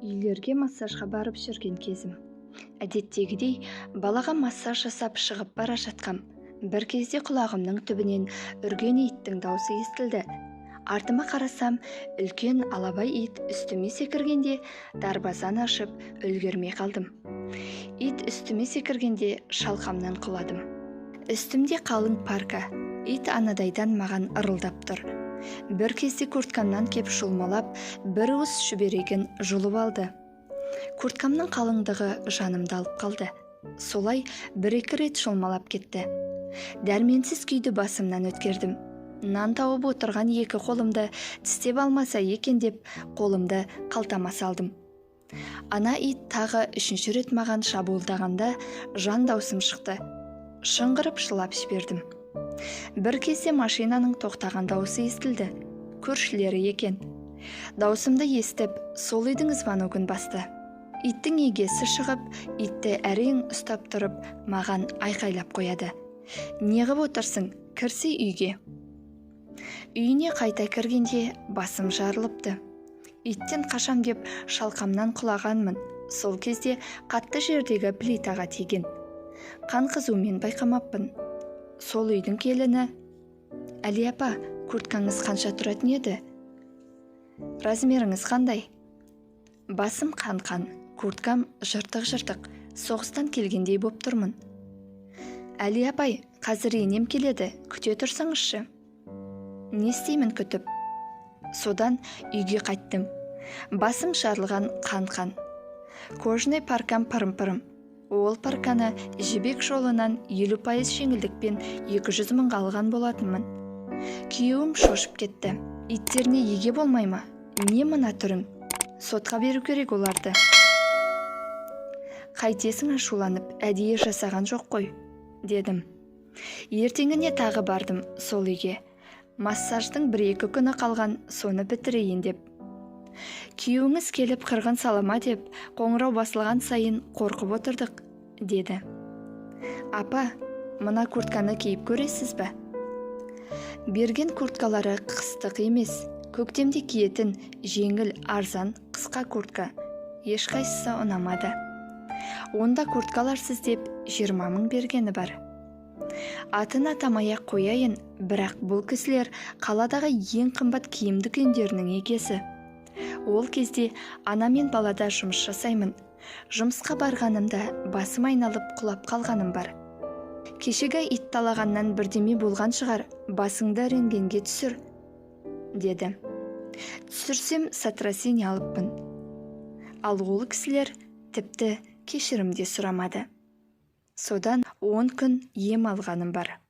Үйлерге массажға барып жүрген кезім. Әдеттегідей балаға массаж жасап шығып бара жатқам. Бір кезде құлағымның түбінен үрген иттің даусы естілді. Артыма қарасам, үлкен алабай ит үстіме секіргенде, дарбазаны ашып үлгермей қалдым. Ит үстіме секіргенде, шалқамнан құладым. Үстімде қалың парка. Ит анадайдан маған ырылдап тұр. Бір кезде курткамнан кеп жұлмалап, бір уыс шүберегін жұлып алды. Курткамның қалыңдығы жанымды алып қалды. Солай бір-екі рет жұлмалап кетті. Дәрменсіз күйді басымнан өткердім. Нан тауып отырған екі қолымды тістеп алмаса екен деп, қолымды қалтама салдым. Ана ит тағы үшінші рет маған шабуылдағанда, жан даусым шықты. Шыңғырып жылап жібердім. Бір кезде машинаның тоқтаған даусы естілді. Көршілері екен. Даусымды естіп, сол үйдің звоногын басты. Иттің егесі шығып, итті әрең ұстап тұрып, маған айқайлап қояды: «Неғып отырсың? Кірсе үйге!» Үйіне қайта кіргенде басым жарылыпты. Иттен қашам деп шалқамнан құлағанмын. Сол кезде қатты жердегі плитаға тиген. Қан қызумен байқамаппын. Сол үйдің келіні: «Әли апа, курткаңыз қанша тұратын еді? Размеріңіз қандай?» Басым қан қан, курткам жыртық жыртық, соғыстан келгендей боп тұрмын. «Әли апай, қазір енем келеді, күте тұрсаңызшы». Не істеймін күтіп? Содан үйге қайттым. Басым жарылған, қан қан, кожаный паркам пырым пырым. Ол парканы Жібек жолынан 50% жеңілдікпен 200 мыңға алған болатынмын. Күйеуім шошып кетті: «Иттеріне еге болмай ма, не мына түрің? Сотқа беру керек оларды». «Қайтесің ашуланып, әдейі жасаған жоқ қой», — дедім. Ертеңіне тағы бардым сол үйге. Массаждың бір-екі күні қалған, соны бітірейін деп. «Күйеуіңіз келіп қырғын сала ма деп, қоңырау басылған сайын қорқып отырдық», — деді. «Апа, мына куртканы киіп көресіз бе?» Берген курткалары қыстық емес, көктемде киетін жеңіл, арзан қысқа куртка. Ешқайсысы ұнамады. Онда куртка аларсыз деп 20 мың бергені бар. Атын атамай ақ қояйын, бірақ бұл кісілер қаладағы ең қымбат киім дүкендерінің егесі. Ол кезде ана мен балада жұмыс жасаймын. Жұмысқа барғанымда басым айналып құлап қалғаным бар. «Кешегі ит талағаннан бірдеме болған шығар, басыңды рентгенге түсір», — деді. Түсірсем, сотрясение алыппын. Ал ол кісілер тіпті кешірім де сұрамады. Содан 10 күн ем алғаным бар.